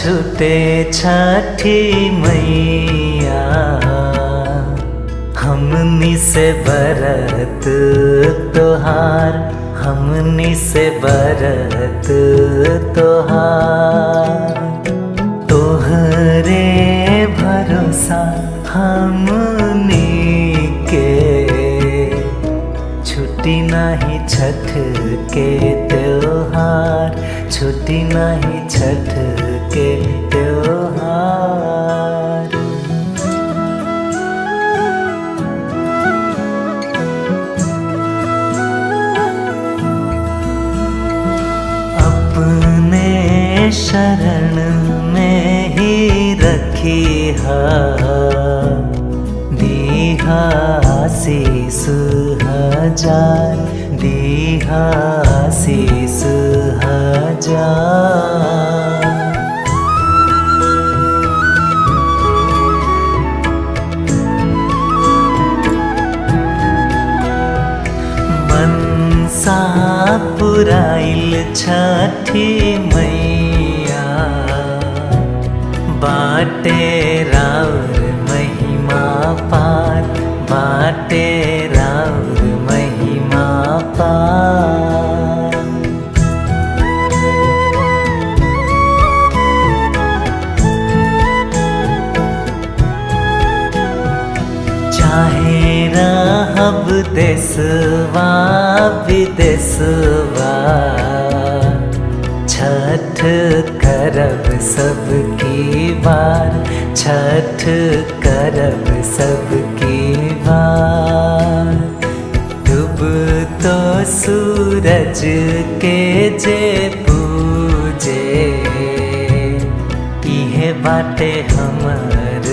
छूटे छठी मैया, हमनी से बरत तोहार, हमनी से बरत तोहार। तोहरे भरोसा हमनी के, छुट्टी नाही छठ के त्योहार, छुट्टी नाही छठ के त्योहार। अपने शरण में ही रखी हा, दीहा आशीष हजार, दीहा आशीष हजार। मनसा पुराइल छठी मैया, बाटे राउर महिमा पार, बाटे राउर महिमा पार। चाहे रहब देसवा विदेसवा, छठ करब सबकी बार, छठ करब सबकी बार। डूब तो सूरज के जे पूजे, इहे बाटे हमर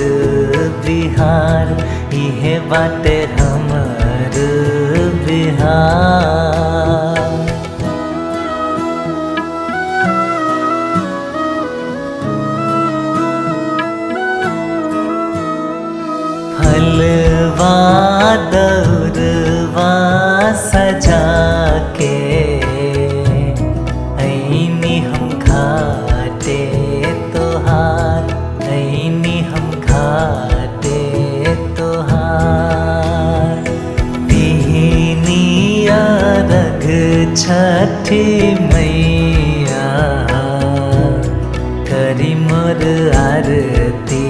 बिहार, इहे बाटे हमर बिहार। फलवा दौरवा सजा के ऐनी हम घाटे तोहार, ऐनी हम घाटे तोहार। तिहनी अरघ छठी मैया, करी मोर आरती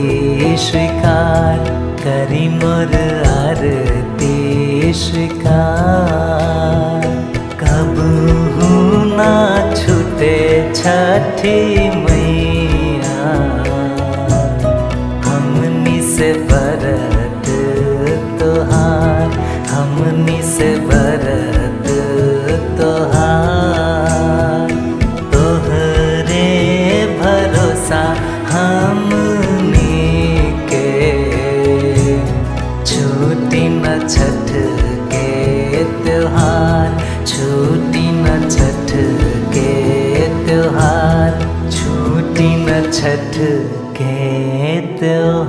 स्वीकार, करी मोर आरती स्वीकार। कबहू ना छूटे छठी मैया, हमनी से बरत तोहार, हमनी से बरत तोहार। तोहरे भरोसा हमनी के, छूटी न छठ के त्योहार, छूटी न छठ के त्योहार, छूटी न छठ के त्योहार।